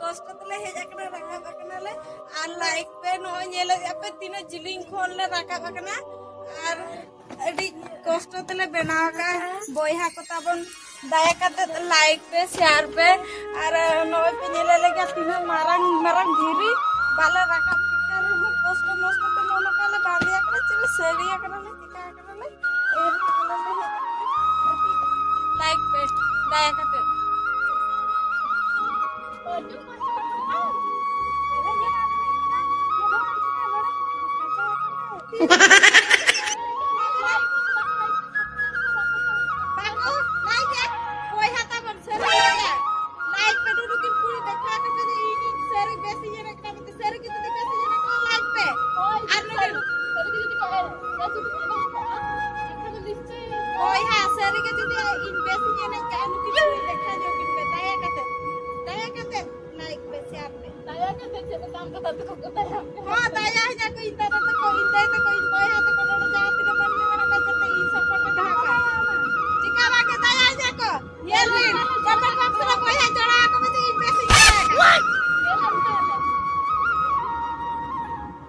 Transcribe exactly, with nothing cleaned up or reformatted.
ᱠᱚᱥᱴᱚ ᱛᱮᱞᱮ ᱦᱮᱡ ᱟᱠᱟᱱᱟ, ᱨᱟᱠᱟᱵ ᱟᱠᱟᱱᱟᱞᱮ᱾ ᱟᱨ ᱞᱟᱭᱤᱠ ᱯᱮ, ᱱᱚᱜᱼᱚᱭ ᱧᱮᱞᱮᱫ ᱟᱯᱮ ᱛᱤᱱᱟᱹᱜ ᱡᱤᱞᱤᱧ ᱠᱷᱚᱱ ᱞᱮ ᱨᱟᱠᱟᱵ ᱟᱠᱟᱱᱟ᱾ ᱟᱨ ᱟᱹᱰᱤ ᱠᱚᱥᱴᱚ ᱛᱮᱞᱮ ᱵᱮᱱᱟᱣ ᱟᱠᱟᱫᱼᱟ᱾ ᱵᱚᱭᱦᱟ ᱠᱚ ᱛᱟᱵᱚᱱ, ᱫᱟᱭᱟ ᱠᱟᱛᱮ ᱞᱟᱭᱤᱠ ᱯᱮ, ᱥᱮᱭᱟᱨ ᱯᱮ᱾ ᱟᱨ ᱱᱚᱜᱼᱚᱭ ᱯᱮ ᱧᱮᱞᱮᱫ ᱞᱮᱜᱮ ᱛᱤᱱᱟᱹᱜ ᱢᱟᱨᱟᱝ ᱢᱟᱨᱟᱝ ᱫᱷᱤᱨᱤ ᱵᱟᱞᱮ ᱨᱟᱠᱟᱵ ᱠᱮᱫ ᱨᱮᱦᱚᱸ ᱠᱚᱥᱴᱚ ᱢᱚᱥᱴᱚ ᱛᱮ ᱱᱚᱜᱼᱚ ᱱᱚᱝᱠᱟ ᱞᱮ ᱵᱟᱸᱫᱮ ᱟᱠᱟᱱᱟ, ᱪᱮᱫ ᱥᱟᱹᱨᱤ ᱟᱠᱟᱱᱟ ᱞᱮ, ᱪᱤᱠᱟ ᱟᱠᱟᱱᱟ ᱞᱮ᱾ ᱞᱟᱭᱤᱠ ᱯᱮ ᱫᱟᱭᱟ ᱠᱟᱛᱮ᱾ ᱵᱟᱹᱵᱩ, ᱞᱟᱭᱤᱠ ᱮ, ᱵᱚᱭᱦᱟ ᱛᱟᱵᱚᱱ, ᱥᱟᱹᱨᱤ ᱜᱮ᱾ ᱞᱟᱭᱤᱠ ᱯᱮ, ᱰᱩᱰᱩ ᱠᱤᱱ ᱠᱩᱲᱤ ᱫᱮᱠᱷᱟᱣ ᱠᱟᱛᱮ ᱡᱮ ᱤᱧ ᱥᱟᱹᱨᱤ ᱵᱮᱥ ᱤᱧ ᱮᱱᱮᱡ ᱠᱟᱱᱟ ᱢᱮᱱᱛᱮ, ᱥᱟᱹᱨᱤ ᱜᱮ ᱡᱩᱫᱤ ᱵᱮᱥ ᱤᱧ ᱮᱱᱮᱡ ᱠᱟᱱᱟ, ᱞᱟᱭᱤᱠ ᱯᱮ᱾ ᱦᱳᱭ, ᱟᱨ ᱱᱩᱠᱤᱱ ᱥᱟᱹᱨᱤ ᱜᱮ ᱡᱩᱫᱤ ᱠᱚ ᱮᱱᱮᱡ, ᱵᱮᱥ ᱡᱩᱫᱤ ᱠᱚ ᱮᱱᱮᱡ ᱠᱟᱜᱼᱟ, ᱮᱱᱠᱷᱟᱱ ᱫᱚ ᱱᱤᱥᱪᱚᱭ ᱵᱚᱭᱦᱟ, ᱥᱟᱹᱨᱤ ᱜᱮ ᱡᱩᱫᱤ ᱤᱧ ᱵᱮᱥ ᱤᱧ ᱮᱱᱮᱡ ᱠᱟᱜᱼᱟ, ᱱᱩᱠᱤᱱ ᱠᱩᱲᱤ ᱫᱮᱠᱷᱟᱣ ᱧᱚᱜ ᱠᱤᱱ ᱯᱮ, ᱫᱟᱭᱟ ᱠᱟᱛᱮ, ᱫᱟᱭᱟ ᱠᱟᱛᱮ᱾ ᱞᱟᱭᱤᱠ ᱯᱮ, ᱥᱮᱭᱟᱨ ᱯᱮ᱾ ᱫᱟᱭᱟ ᱠᱟᱛᱮ ᱪᱮᱫ ᱞᱮᱠᱟ ᱟᱢ ᱫᱟᱫᱟ ᱛᱟᱠᱚ ᱠᱚ ᱫᱟᱭᱟ ᱯᱮ? ᱦᱚᱸ, ᱫᱟᱭᱟ ᱟᱹᱧᱟ ᱠᱚ, ᱤᱧ ᱫᱟᱫᱟ ᱛᱟᱠᱚ, ᱤᱧ ᱫᱟᱹᱭ ᱛᱟᱠᱚ, ᱤᱧ ᱵᱚᱭᱦᱟ ᱛᱟᱠᱚ, ᱱᱚᱰᱮ ᱡᱟᱦᱟᱸ ᱛᱤᱱᱟᱹᱜ ᱢᱟᱹᱱᱢᱤ ᱢᱮᱱᱟᱜ ᱠᱚᱣᱟ, ᱡᱚᱛᱚ ᱤᱧ ᱥᱟᱯᱳᱨᱴ ᱮ ᱫᱚᱦᱚ ᱠᱟᱜᱼᱟ᱾